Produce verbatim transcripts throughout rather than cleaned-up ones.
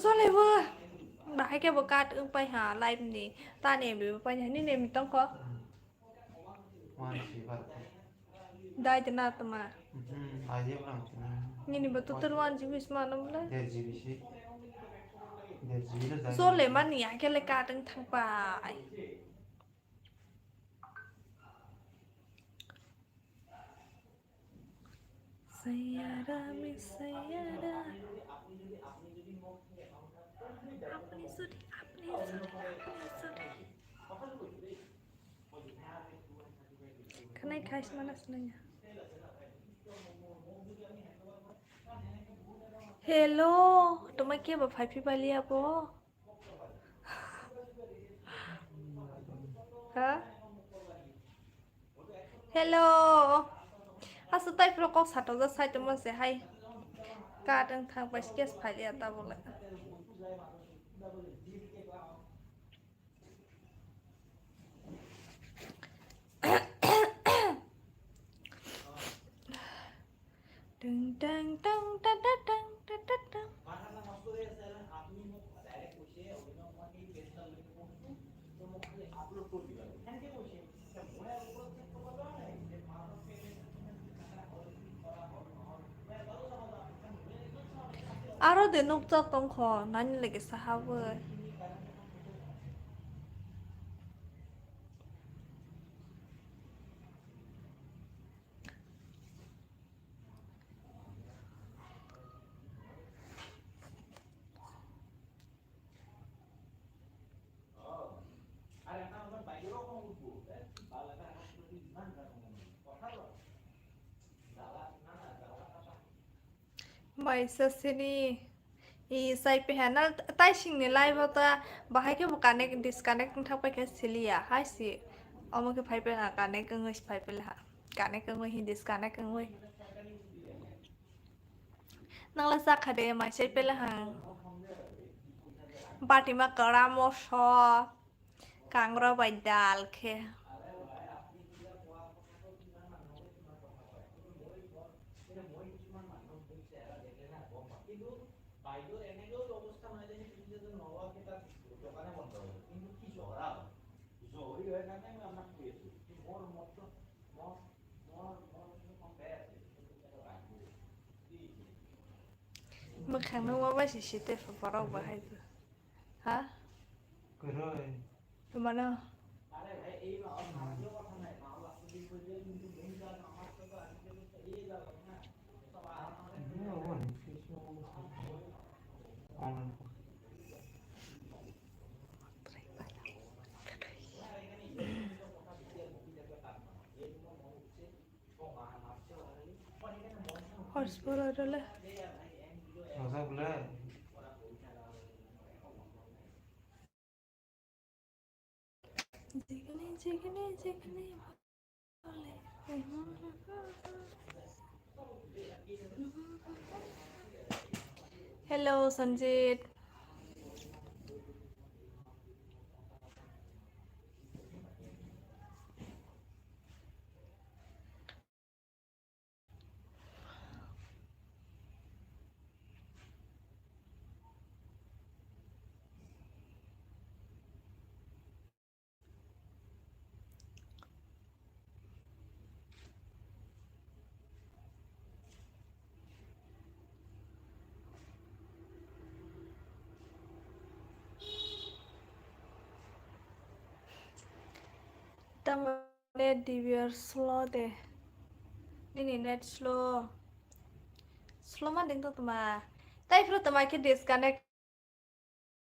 Jole bo. Bahai khe bo cut wng pai ha live ni. Tani M B bo pai ha. Nini M B tong kho? One G B. Dai de na tama. Mhm, aje bang sini. Nini bo total one G B sma no bole. Der G B si. Der G B lo jai. Jole mani ya khe le cut wng thang pai. Sayara mi sayara. Apni suri, apni suri, apni suri. Khanai khais mana sinanya. Hello, toma ke ba phai phi bali abo? Ha? Hello. Asa tai pro kok sato ja sai toma se hai. Ka tang thang pai skes phai ya ta bole. Ding dang dang da da dang da da dang. Aro de nukjak tongkho, nani lagi sahabwi. Bai sasini. I sai pe ha na tai sing ni live o ta bahai khe bo connect disconnect wng thak pai khe siliya hai si omo khe phai pe ha connect wngwi phai pe ha connect wngwi hi disconnect wngwi nang la sa kha de mai sai pe ha bati ma kara moso kangra bai dal khe. Mwkhang nukma bai se site borok bo hai bo. Ha? Kwrwi. Mano. Hotspot oro le. Masa bole. Jigini, jigini, jigini. Hello, Sanjit. Tamo net D B R slow de. Nini net slow. Slow ma ding to toma. Tai phro toma khe disconnect.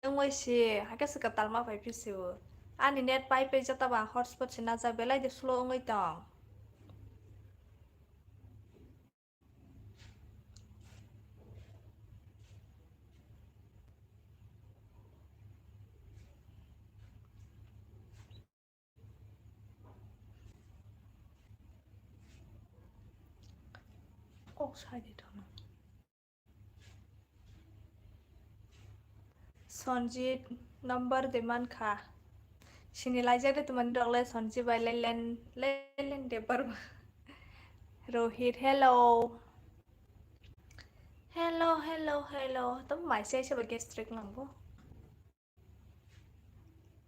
Wngwi si, hakhe se kwtal ma phai phi si o. Ani net pai pai jata ba hotspot se najak belai de slow wngwi tong. Kok sai di thangno. Sanjit number de man kha. Sini laijak de tumani dok le Sanjit bai Lelen, Lelen de barba. Rohit, hello. Hello, hello, hello. Oh, tamo mai se se ba gastric nang bo.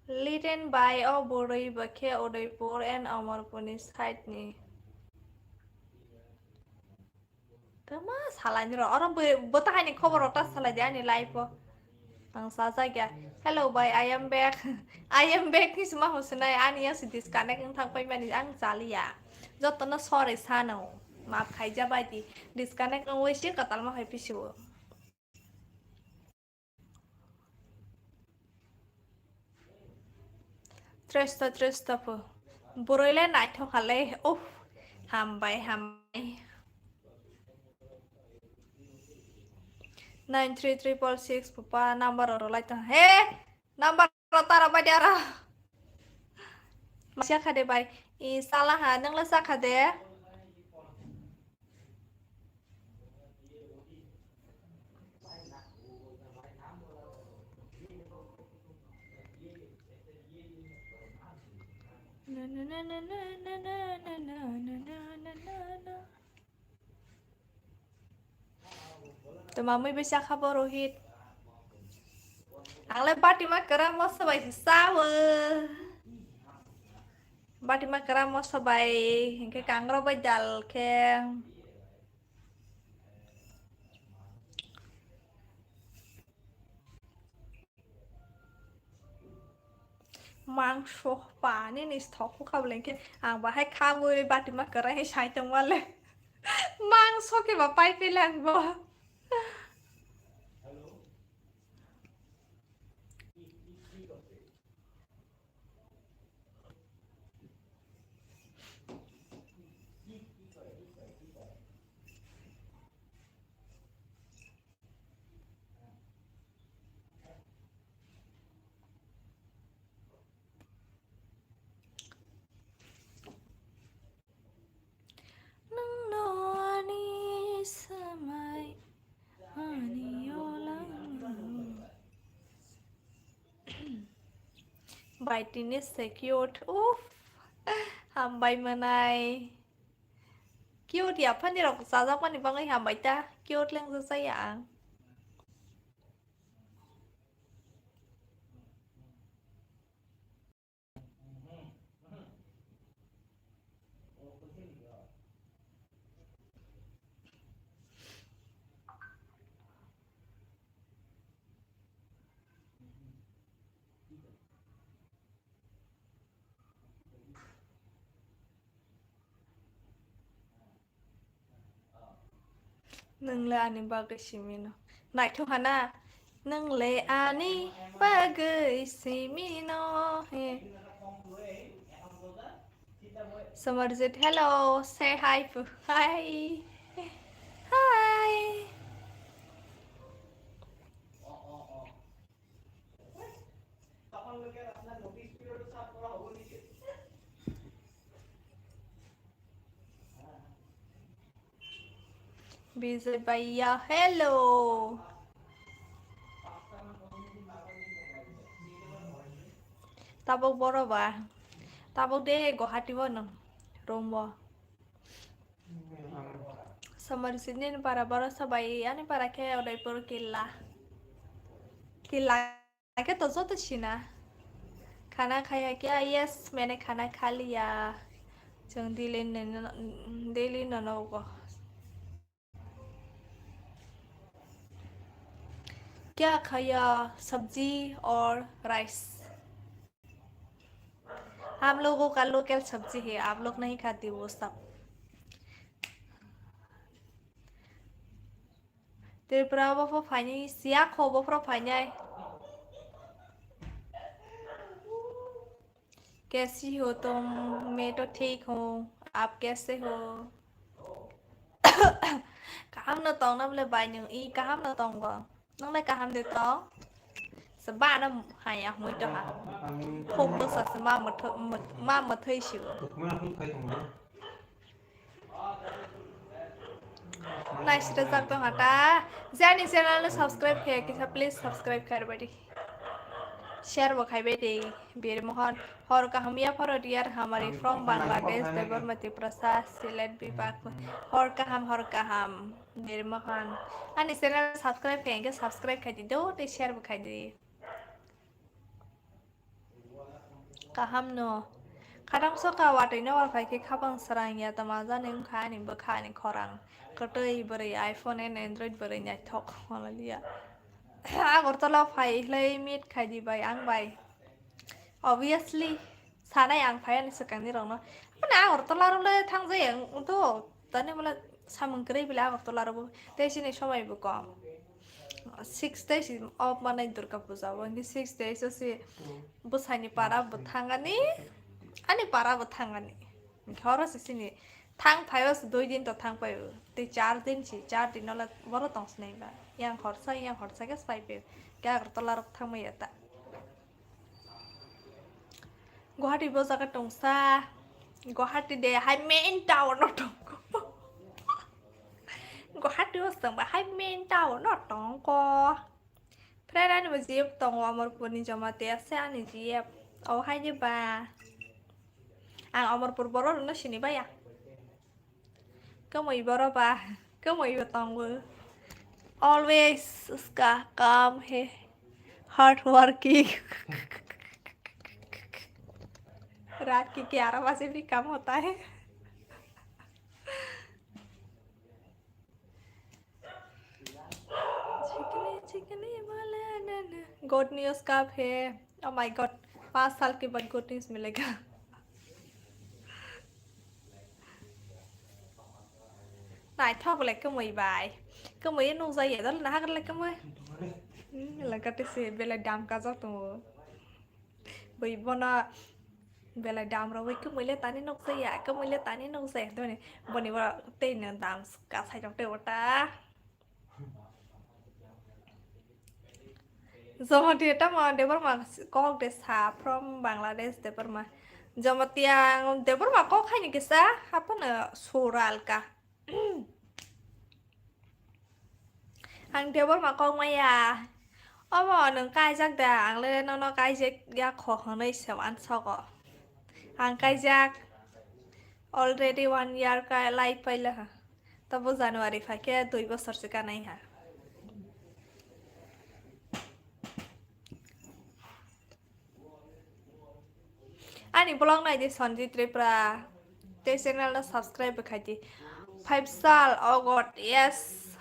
Liten bai o boroi ba khe Udaipur and Amarpur ni side ni. Tama salai ni ro. Oro bo, bo ta hai ni khobor rok ta salai di ani live o. Ang sajak ya. Hello bai, I am back. I am back ni sima ho sinai ani ya si disconnect wng thang pai mani ang chali ya. Joto no sorry sano. Maaf khai ja bai di. Disconnect wng wi si katal ma hai pisi o. Tresta, tresta po. Boroi le naithok hale. Uff, hambai, hambai. Nine three triple six pupa number oro lai tong. He, number oro tara bai diara. Masa kha de bai. I sala ha, nang le sa kha de. Tuma mui bisa kha bo Rohit. Ang le bati ma kwrang moso bai se sawo. Bati ma kwrang moso bai, hinkhe kangrok bai dal khe. Mangso pani ni sthok kha bwlai khe ang bahai kha gwi bati ma kwrang he sai tong wale. Mangso khe ba pai pele ang bo. Nwng no ani swmai, ani yolang. Bai tini se cute. Uff, hambai mwnai. Cute ya phani rok chajakmani bagwi hambai ta. Cute leng jaya ang. Nwng le ani bagwi simi no. Naithok hana. Nwng le ani bagwi simi no. He. Samarjit, hello. Say hi. Hi. Hi. Bijay bhaiya, hello. Tabuk boro ba? Tabuk de Guwahati bo no, room bo. Samar sini ni para boro sabai ani para khe Udaipur killa. Killa. Ake to joto sina. Khana khaya kya? Yes, maine khana kha liya. Chwng daily no, daily no nogo. Kya khaya? Sabji aur rice. Hum logo ka local sabji hai, aap log nahi khate wo sab. Tripura bo pho phainai, siya kho bo phro phainai. Kaisi ho tum? Main to thik hu, aap kaise ho? Kaham no tong na bole bai nwng, i kaham no tongo. Nwng le kaham de tong? Seba no haya hmui to ha. Phok bwsa se ma mwthw-, mwth-, ma mwthwi sigo. Nice result tong ata. Jani channel no subscribe khe kisa, please subscribe khe badi. Share bo khaibai de, Bir Mohan. Hor kaham ya pharo dear hamari from Bangladesh, Debbarma Tiprasa, Silet Bibak. Hor kaham, hor kaham, Bir Mohan. Ani channel subscribe khai hwnkhe subscribe khai di do, tei share bo khai di. Kaham no. Khadang soka watwi no wal phai khe khapang srang ya, tama jani wngkha ani bwkha ani khorang. Kwtwi bwrwi iPhone and Android bwrwi naithok. Hallelujah. Agartala phai hlai meet khai di bai ang bai. Obviously, sanai ang phai ani swkang ni rok no. Mane Agartala rok le thang jai ang to tani bole samung kwrwi bile Agartala rok bo. Tei chini somai bo kom. Six days off manai Durga Puja o. Hwnkhe six days o se bwsani para bo thangani, ani para bo thangani. Hwnkhe oro se chini thang phaio se dui din to thang paio. Tei char din si, char din no le boro tong sinai ba. Yang horsa, yang horsa khe sai paio. Khe Agartala rok thang maya ta. Guwahati bo jaga tongsa. Guwahati de hai main town no tongo. Guwahati o tongba hai main town no tongo. Friend ani bo G F tongo Amarpur ni Jamatia se ani G F. O hai de ba. Ang Amarpur borok no sini baya. Kwmwi borok ba, kwmwi bo tongo. Always uska kam he, hard working. रात के ग्यारह बजे भी काम होता है। Chikni chikni bole na na. Good news kab hai. Oh my God, पाँच साल के बाद good news मिलेगा। Naithok le kwmwi bai. Kwmwi nuk jaya dol na hagar le kwmwi. Hmm, lagate se belai dam kajak tongo. Bui bono belai dam rogwi kwmwi le tani nuk jaya, kwmwi le tani nuk jaya. Boni bo tei no dam kasai rok tei ota. Jamatia tamo Debbarma kok de sa from Bangladesh Debbarma. Jamatia ang Debbarma kok hai ni kisa hapano suralka. Ang Debbarma kok maya. Omo nwng kaijak da, ang le nono kaijak ya kho hwnwi se uansogo. Ang kaijak already one year ka life paila ha. Tabo January phaikhe dui bosor se kanai ha. Ani vlog nai di Sanjit Tripura. Tei channel no subscribe bo khai di. Five sal ogot, yes.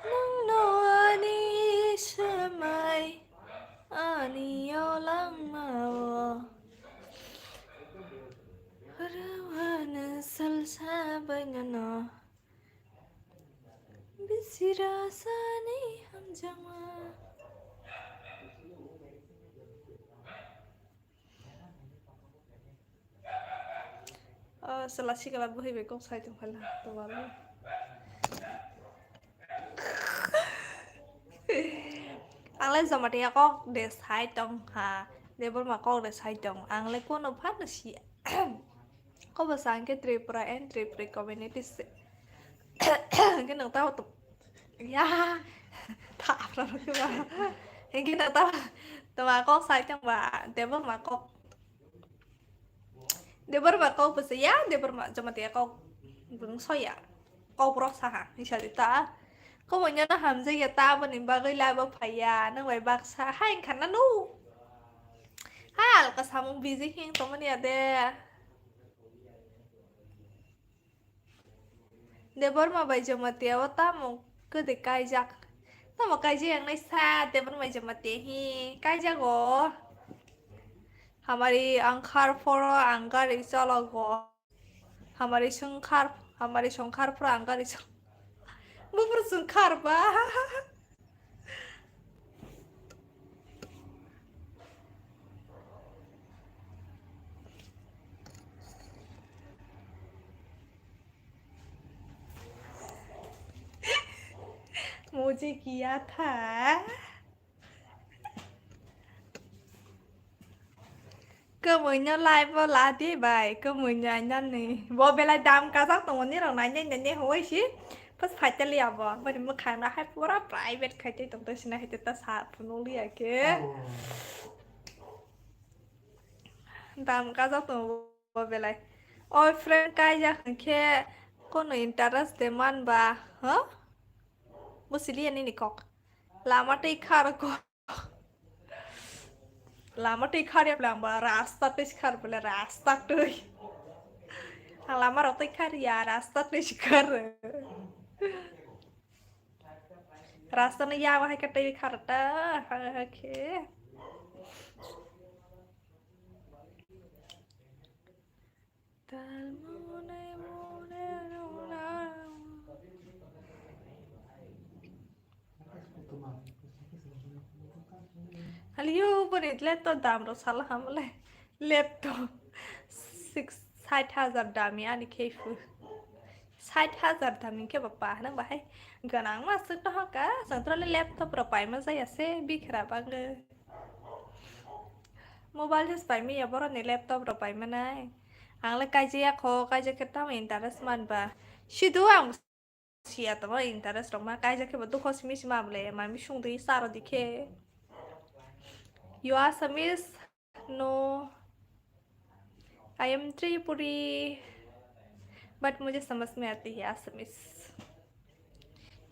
Nungno ani swmai, ani o langmao. Rwano salsa bai nono. Bisira sani hamjakma. Oh, sala sikala bwhwi bai kok sai tong phala, tongmani. Ang le Jamatia kok de sai tong ha, Debbarma kok de sai tong. Ang le kono phano si. Kobo sa hwnkhe Tripura and Tripuri community se. Hwnkhe nwng tamo to-, ya, ta apra rw khe ba. Hwnkhe nwng tamo, tamo kok sai tong ba, Debbarma kok. Debbarma kok bo se ya, Debbarma Jamatia kok bwrwng so ya. Kokborok saha, hisa di ta. Koboino no hamjakya ta, aboni bagwi laibo phaiya, nwng bai baksa hai wngkha na nu. Hai alka samung busy hing tongmani ya de. Debbarma bai Jamatia o tamo kwdwi kaijak. Tamo kaijak yang nai sa Debbarma Jamatia hi kaijago. Hamari angkhar phoro ang gari chalogo. Hamari songkhar, hamari songkhar phoro ang gari chal-, buphuru songkhar ba. मुझे किया था। Kwmwino live o la di bai, kwmwino ainani. Bo belai dam kajak tongo, nirok nainai nainai hwnwi si. Pas phaitaliya bo, boni mwkhang no hai pura private khai twi tongtwi sina hai ta sa phunukliya khe. Oh. Dam kajak tongo bo belai. Oi friend, kaijak hwnkhe kono interest de man ba, ha? Bo siliya nini kok. Lama twi khar kok. Lama twi kharya bwle ang ba rasta twi si khar bwle rasta twi. Ang lama rok twi kharya, rasta twi si khar. Rasta no yago hai ka twi khar ta, ha, ha, khe. Tal mone mone rona. Haliyo boni laptop dam ro sala hamle. Laptop six, sait hajar dami ani khe phu. Sait hajar dami khe bapa nang bahai ganang ma suk to hoka. Santrale laptop ro paima jaya se bikra bange. Mobile just paimaya boroni laptop rok paimanai. Ang le kaijaya kho, kaijak khe tamo interest man ba. Sidu ang siya tamo interest rok ma, kaijak khe bo dukho simi sima bole, mami sung di saro di khe. You Assamese? No. I am Tripuri, but मुझे समझ में आती है Assamese,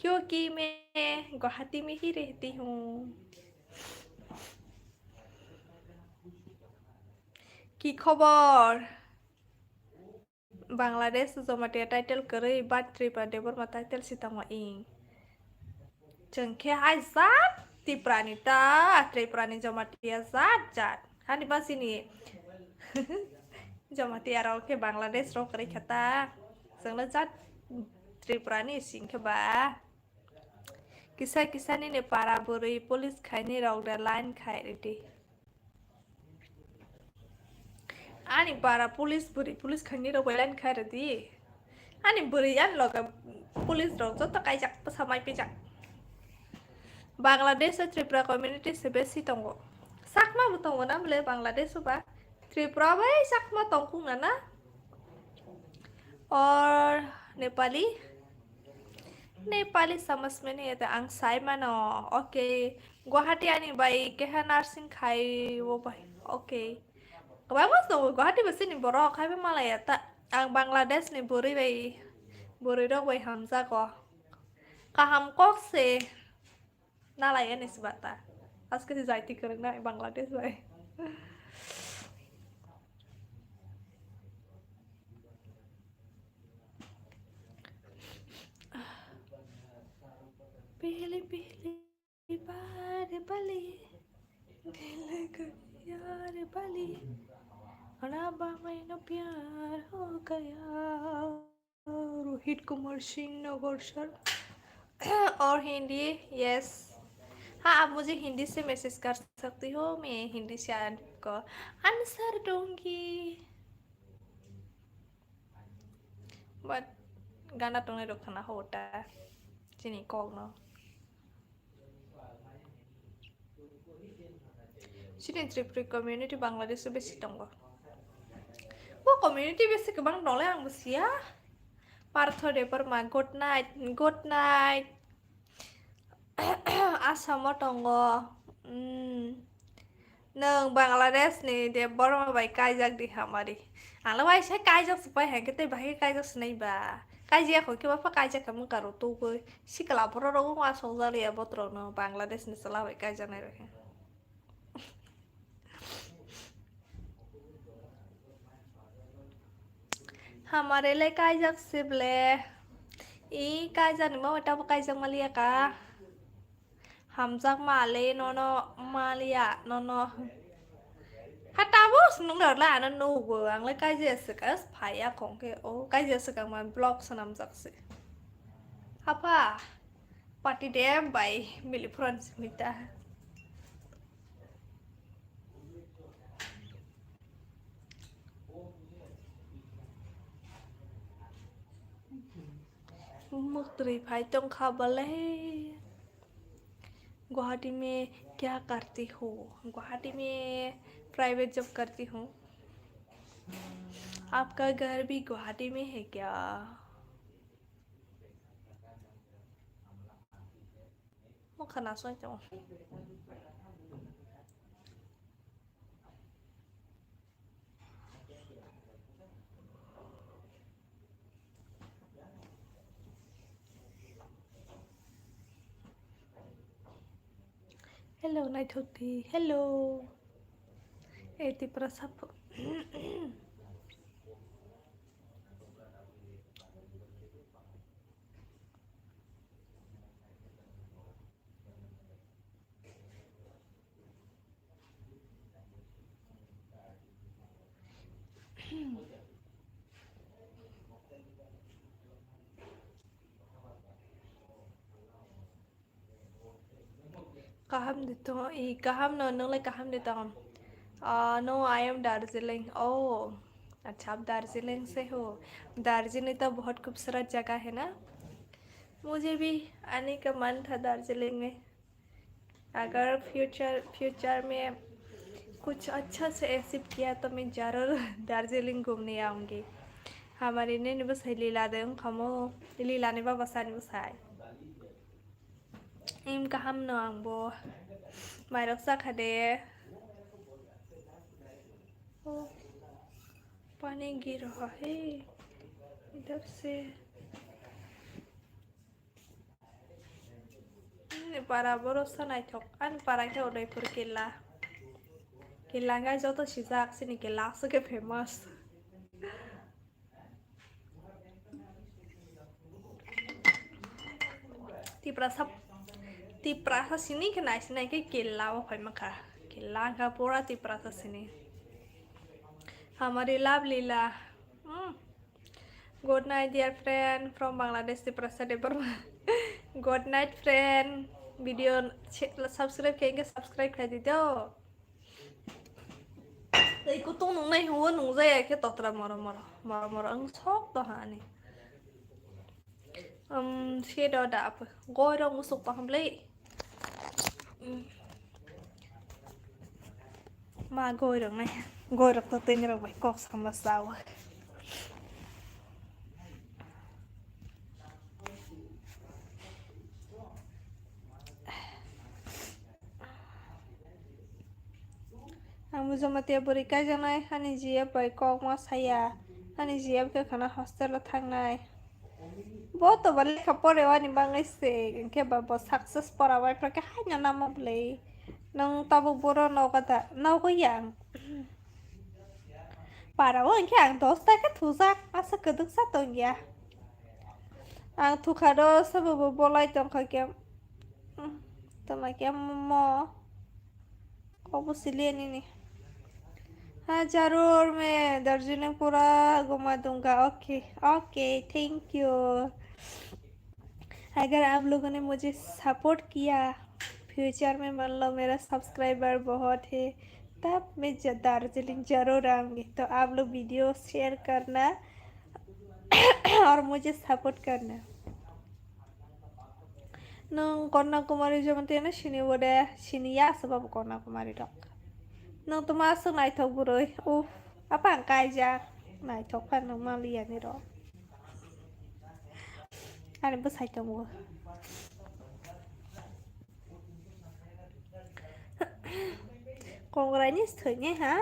क्योंकि मैं गुवाहाटी में ही रहती हूँ। কি খবর? Bangladesh Jamatia title kwrwi, but Tripura Debbarma title si tamo ing. Chwng khe hai jat Tripurani ta, Tripurani Jamatia jat jat. Hani ba chini Jamatia rok khe Bangladesh rok kwrwi kha ta. Chwngno jat Tripurani sing khe ba. Kisa kisa nini para bwrwi police khaini rok da line khai rwdi. Ani para police bwrwi police khaini rok bai line khai rwdi. Ani bwrwi ani loge police rok joto kaijak bwsa mai pijak. Bangladesh o Tripura community se besi tongo. Chakma bo tongo na bole Bangladesh o ba? Tripura bai Chakma tongkung na na? Or Nepali? Nepali समझ में नहीं आता, ang sai mano. Okay. Guwahati ani bai keha nursing khai o bai. Okay. Kwbangma tongo Guwahati bo chini borok hai bai malaya ta. Ang Bangladesh ni bwrwi bai, bwrwi rok bai hamjago. Kaham kok se nalai ani si bata. Aske si jaiti kwrwng nai Bangladesh bai. Pehli pehli baar bali, dil gaya re bali, ana bamai no pyar ho gaya. Rohit Kumar Singh Nagar sir. और हिंदी? Yes. हाँ, आप मुझे हिंदी से मैसेज कर सकती हो, मैं हिंदी से आपको आंसर दूंगी। But gana tongnai rok khana hota chini kok no. Chini Tripuri community Bangladesh o besi tongo. Bo community besi kwbang tongle ang bo siya. Partho Debbarma, good night, good night. Assam o tongo. Hmm. Nwng Bangladesh ni Debbarma bai kaijak di hamari. Ang le waisa kaijak se pai hai khe tei bahai kaijak se nai ba. Kaijak kho khe bapha kaijak khe mung karo tugui. Sikla borok rok wng asok jaliya botrok no Bangladesh ni chwla bai kaijak nai rok. Hamare le kaijak se ble. I kaijak ni mama tabo kaijak maliya ka. Hamjakma le nono maliya nono. Ha tabuk se nung le ano nugo ang le kaijak se ka phaiya khong khe o kaijak se ka ma blog swnamjak se. Hapha party dem bai mili phran simi ta. Muktri phai tongkha balai. Guwahati mein kya karti ho? Guwahati mein private job karti ho. आपका घर भी गुवाहाटी में है क्या? Mo khana soi tongo. Hello, Naithokti. Hello. Eh, Tiprasa pho-, Kaham de tongo, i kaham no, nongle kaham de tongo. Ah, no, I am Darjeeling. Oh, अच्छा, आप दार्जिलिंग से हो। दार्जिलिंग तो बहुत खूबसूरत जगह है ना? मुझे भी आने का मन था दार्जिलिंग में। अगर फ्यूचर, फ्यूचर में कुछ अच्छा से अचीव किया तो मैं जरूर दार्जिलिंग घूमने आऊंगी। Hamari nini bwsai Lila de wngkha mo, Lila ni baba sani bwsai. Im kaham no ang bo. Mairok chakha de. Oh, pani gira hai. Idhar se. Ani para borok sa naithok. Ani para khe Udaipur killa. Killa wngkha joto sijak, chini killa aswk khe famous. Tiprasa, Tiprasa sini khe nai sinai khe killa o phai mankha. Killa wngkha pura Tiprasa sini. Hamari love Lila. Hmm. Good night, dear friend from Bangladesh, Tiprasa Debbarma. Good night, friend. Video che-, subscribe khe, subscribe khai di do. Tei kutung nungnai huo nungjaya khe totra moro moro, moro moro ang sok to hani. Um, siedo da apa? Goiro musuk paham lei. Ma goirok nai, goirok to tini rok bai kok sama sao. Ang bo Jamatia bwrwi kaijaknai, ani G F bai kok ma saya, ani G F khe khana hostel o thangnai. Bo to ba lekha pore ani bagwi se, hinkhe ba bo success pora bai phra khe haino namo bwlwi. Nwng tabuk boro nogo da, nogo ya ang. Para o hinkhe ang dos ta khe thujak, asa kwdwksa tongya. Ang thukha do, sabo bo bolai tongkha khe. Tama khe mo. Kok bo sili ani ni. हाँ, जरूर, मैं दार्जिलिंग पूरा घुमा दूंगा। OK, OK, thank you। अगर आप लोगों ने मुझे सपोर्ट किया, फ्यूचर में मान लो मेरा सब्सक्राइबर बहुत है, तब मैं ज-, दार्जिलिंग जरूर आऊँगी। तो आप लोग वीडियो शेयर करना और मुझे सपोर्ट करना। Nwng Kanyakumari Jamatia no sini bo de? Sini ya se babu Kanyakumari rok. Nwng toma aswk naithok bwrwi. Uff, apa ang kaijak. Naithok phan nwng maliya ni rok. Ani bwsai tongo. Kongrai ni sthwi ni ha?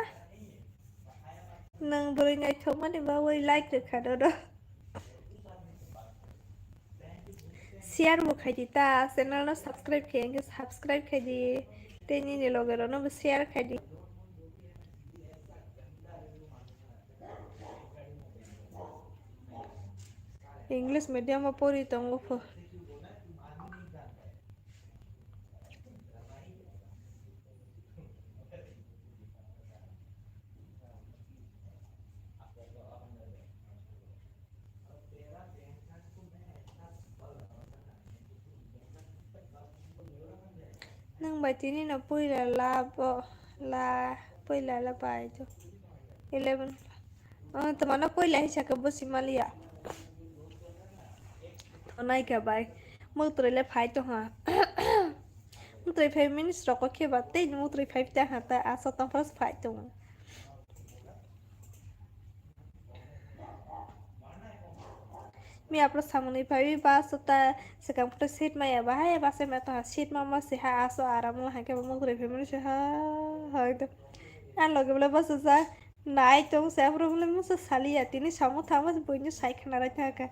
Nwng bwrwi naithokmani bagwi like rwkha dodo. Share bo khaidi ta, channel no subscribe khe, hinkhe subscribe khaidi. Tei nini loge rok no bo share khaidi. English medium o pori tongo pho. Nwng bai tini no puila la bo, la puila la bai do. Eleven. Oh, toma no puila hisa khe busi maliya. Tonai kha bai. Mutrui le phai tongha. Mutrui five minutes rok khe ba tei mutrui five ta ha ta asa tong phas phai tong. Mi apro samani phaiwi bus ta sekam khe seat maya bahai bus ma to seat ma ma se ha aso aram la hake mo gre family se ha ha ekdom. An loge bole bus sa nai tong se apro bole mo sa sali ya tini samu thama buini sai khana rai thaka.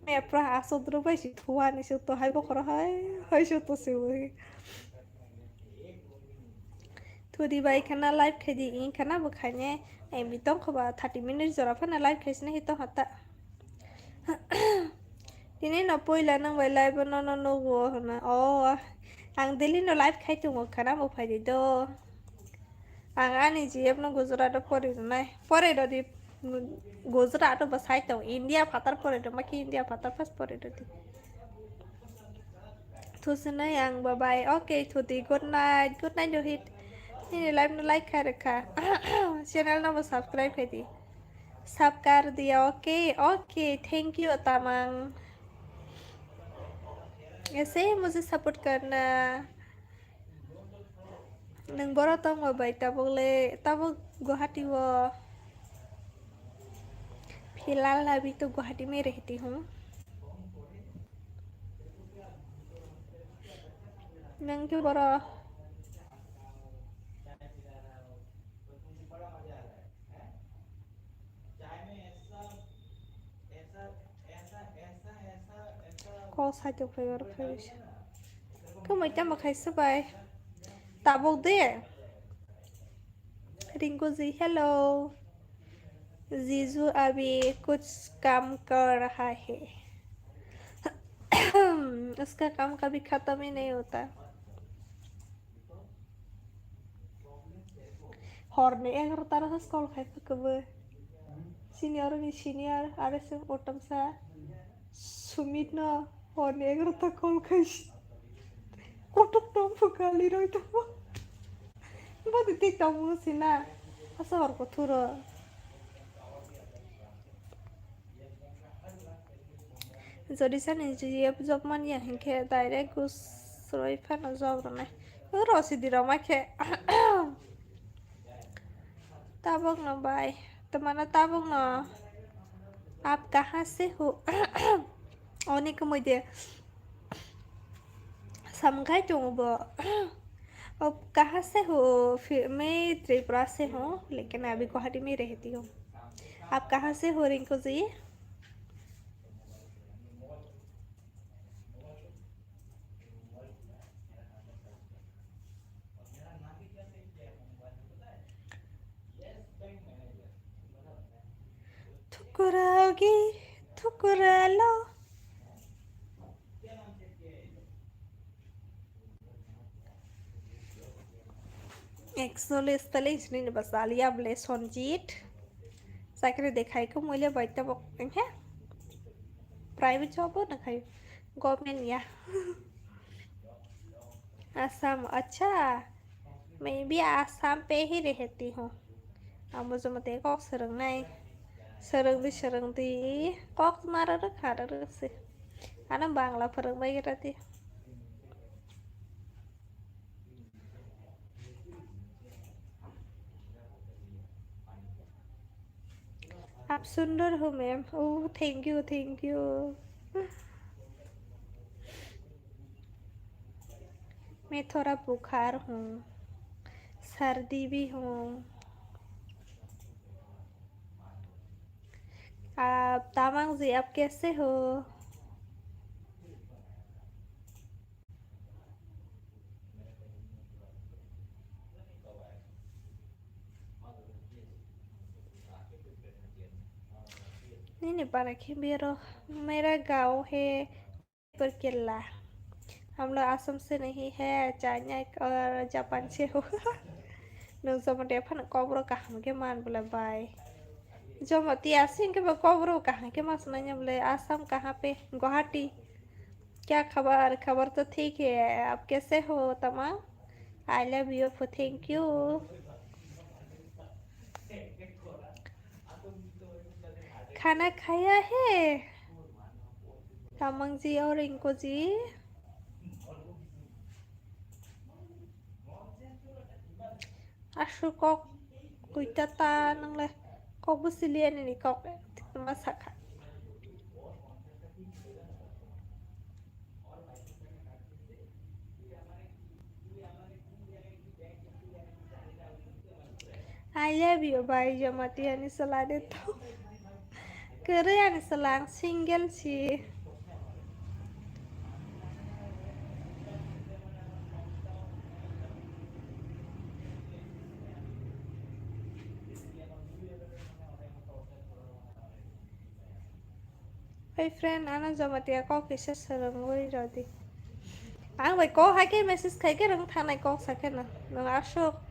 Mi apro aso dro bai si thuani se to hai bokhoro hai hai se to se wi. Thudi bai khana live khaidi in khana bo khaine M B tong khoba thirty minutes jora phana live khaisne hi tong hata. Tini no poila nang bai live no no no go hona. Oh, ang daily no live khai tongo khana bo phaidi do. Ang ani G F no Gujarat o pori ronai. Pori rodi Gujarat o bo sai tong. India phatar pori roma ki India phatar pas pori rodi. Thusinai ang bye bye. Okay, thudi good night. Good night, Rohit. Nini live no like khai rwkha. Channel no bo subscribe khai di. Sab kar diya. Okay, okay. Thank you, Tamang. ऐसे ही मुझे सपोर्ट करना। Nwng boro tongo bai tabuk le tabuk Guwahati o. फिलहाल अभी तो गुवाहाटी में रहती हूँ। Nwng khe boro. Kok sai tong phai oro phai se. Kwmwi tamo khaisa bai. Tabuk de. Rinkuji, hello. जीजू अभी कुछ काम कर रहा है। उसका काम कभी खत्म ही नहीं होता। Horni egarota rok call khai pha kwbwi. Senior ni senior, R S M Otamsa, Sumit no horni egarota call khai si. Kotok tong phu kali roi tong phu. Bodi tik tong phu si na. Asa hor ko thuro. Jodi sani G F job man ya hinkhe direct gus roi phano job rwnai. Oro sidi rok ma khe. Tabuk no bai. Tamana tabuk no. Aap kahan se ho? Oni kwmwi de. Samung khai tongo bo. Aap kahan se ho? Phi-, मैं त्रिपुरा से हूँ, लेकिन अभी गुवाहाटी में रहती हूँ। आप कहाँ से हो, रिंकू ji? Thukuraogi, thukuralo. Actually, spelling sini ni ba salia ble Sonjit. Sakri dekhai ko muile baita bok, he? Private job na khai, government ya. Assam, acha. मैं भी आसाम पे ही रहती हूँ। Amo jomo te kok swrwngnai. Swrwngdi, swrwngdi. Kok maro rwkha, rwrwk se. Ano Bangla phwrwngbai gra di. आप सुंदर हो ma'am. Oh, thank you, thank you। मैं थोड़ा बुखार हूँ, सर्दी भी हूँ। आप, तामांग जी, आप कैसे हो? Nini para khe bero, मेरा गांव है पर केरला। हम लोग असम से नहीं है, चाइना और जापान से हो। Nwng jomo de phano kok bro kaham khe man bwle bai. Jomo ti asing khe bo kok bro kaham khe mas nanya bwle, Assam kahan pe? Guwahati. क्या खबर? खबर तो ठीक है, आप कैसे हो तमाम? I love you, thank you। खाना खाया है? Tamang ji aur Rinko ji. Aswk kok kuita ta nwngle kok bwsiliya nini kok ma sakha. I love you, bai, Jamatia ni salade to. Kwrwi ani salang single si. Hey friend, ano Jamatia kok kisa swrwngwi rwdi. Ang bai kok hai khe message khai khe rwng thanai kok sa khe no. Nwng aswk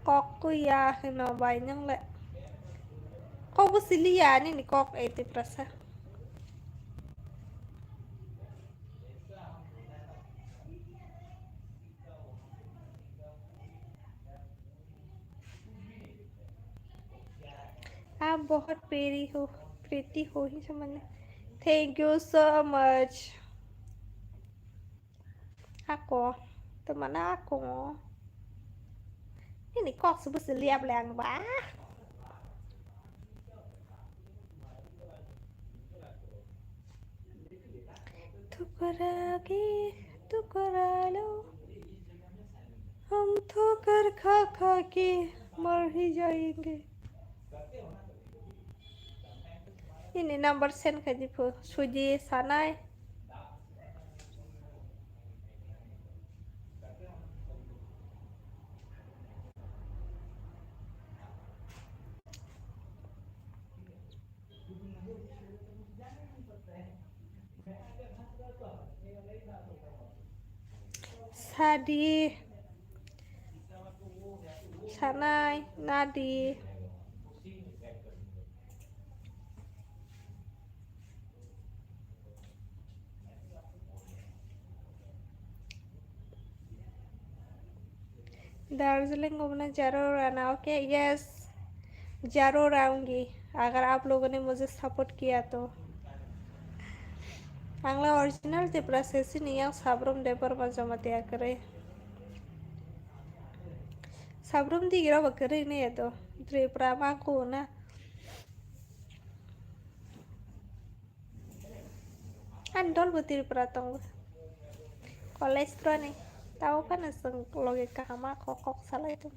kok ya hino bai nwng le. Kok bo sili ya nini kok ei Tiprasa. आप बहुत प्यारी हो, प्रीति हो ही समझ। Thank you so much. Ako, teman ako. Ini kok sebut liap leng ba. Tukara ki, tukara lo. Hum thokar kha kha ke mar hi jayenge. Ini number send khai di phu, suji sanai. Sadi, sanai, nadi. Darjeeling ghumna jarur aana, okay? Yes, jarur aaungi, agar aap logon ne mujhe support kiya to. Ang la original Tiprasa si ni, yang Sabrum Debbarma Jamatia kwrwi. Sabrum digira ba kwrwi ne to, Tripura ma ko na. Ani dol bo Tripura tongo. College rwni. Tao phano chwng loge kaham ma kok kok salai tongo.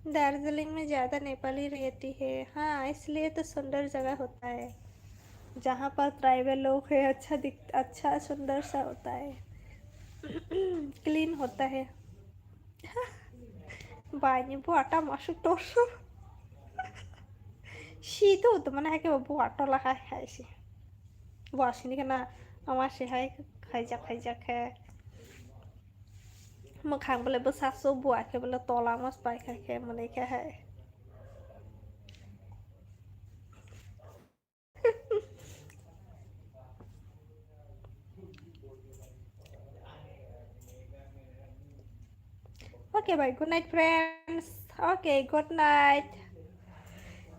Darjeeling में ज्यादा नेपाली रहती है। हाँ, इसलिए तो सुंदर जगह होता है। जहाँ पर ट्राइबल लोग हैं, अच्छा दिख-, अच्छा सुंदर सा होता है। क्लीन होता है। Bai ni bua tamo aswk torso. Si to to mane hai khe bua tola hai hai si. Bua sini kana ama si hai khaijak khaijak khe. Mwkhang bole bwsakso bua khe bole tola mas pai kha khe mane khe hai. Okay, bye. Good night, friends. Okay, good night.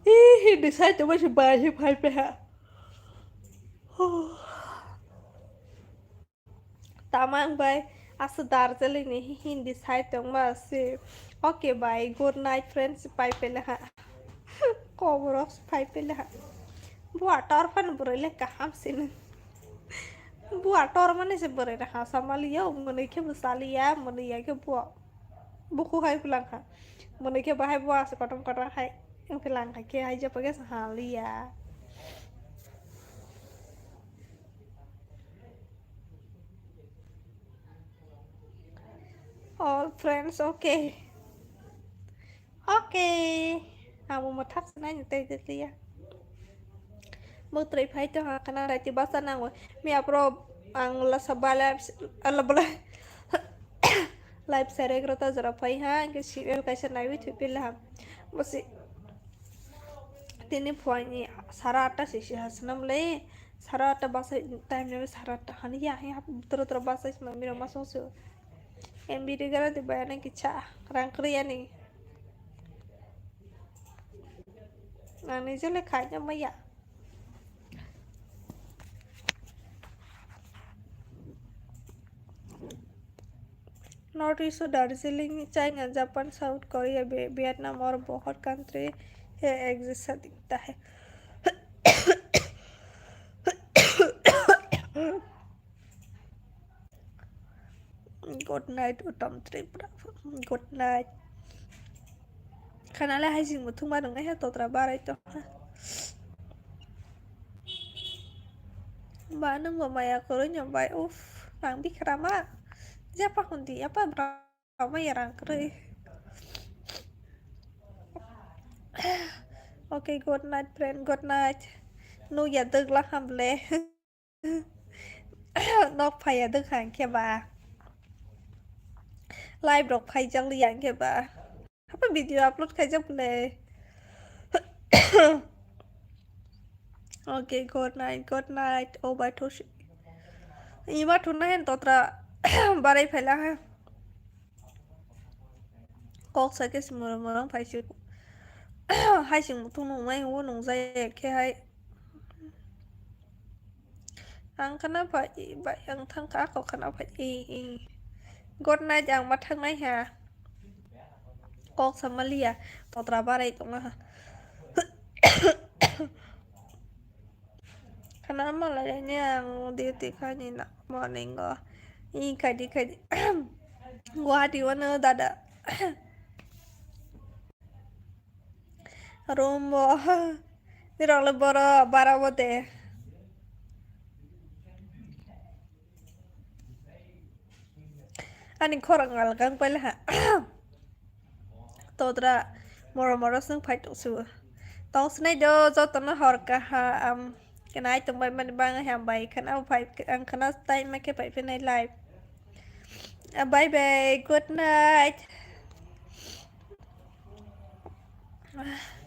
Ih, decide to masih bye, bye, bye. Tamang bai, asa Darjeeling ni Hindi sai tongma se. Okay bai, good night friends, pai pele ha. Koborok pai pele ha. Bua tor phan bwrwi le kaham sini. Bua tor mani se bwrwi na ha samali ya, mwnwi khe bwsali ya, mwnwi ya khe bua. Buku hai plang ha. Mwnwi khe bahai bua se kotom kotom hai. Plang ha khe hai japa khe sali ya. All friends, okay. Okay. Amo mo thak sanai ni tei tei ya. Mo trai phai to ha kana rai ti basa nango. Mi apro ang la sabala ala bala. Live serek rota jora phai ha ke serial kaisa naiwi thui pila ha. Bosi tini phuaini sara atta sisi ha sanam le. Sara atta basa time nebe sara atta hani ya ya tro tro basa ma miro maso so. M B de gara de bayana kicha rang kriya ni. Nang ni jele khaina maya. North East, Darjeeling, China, Japan, South Korea, Vietnam और बहुत कंट्री है एक जैसा दिखता है। Good night, Uttam Tripura. Good night. Khanale hai sing muthung ma nung nai ha totra barai to. Ba nung bo maya koroi nyom bai. Uff, nang bikrama. Japa hundi, apa bra ma yarang koroi. Okay, good night, friend. Good night. Nukya dwgla hamle. Nok phaiya dwkhang khe ba. Live rok phaijak liya khe ba. Hapa video upload khaijak le. Okay, good night, good night. Oh, bai thosi. Ima thuna hen totra barai phaila ha. Kok sa khe si murang murang phai si. Hai sing muthung nung mai o nung jai khe hai. Ang khana phai bai ang thang kha kok khana phai. Good night ang ma thang nai ha. Kok sa ma liya totra barai tong ha. Khana malai ni ang duty khaini na morning o. I khaidi khaidi. Guwahati wano dada. Room bo. Nirok le boro bara bo de. Ani khorang algang paila ha. Todra moro moro sung phai tong su. Tong sinai do joto no hor kaham. Kenai tong bai mani bang ham bai khana phai ang khana time ma khe phai phinai live. Ah, bye bye. Good night. Ah.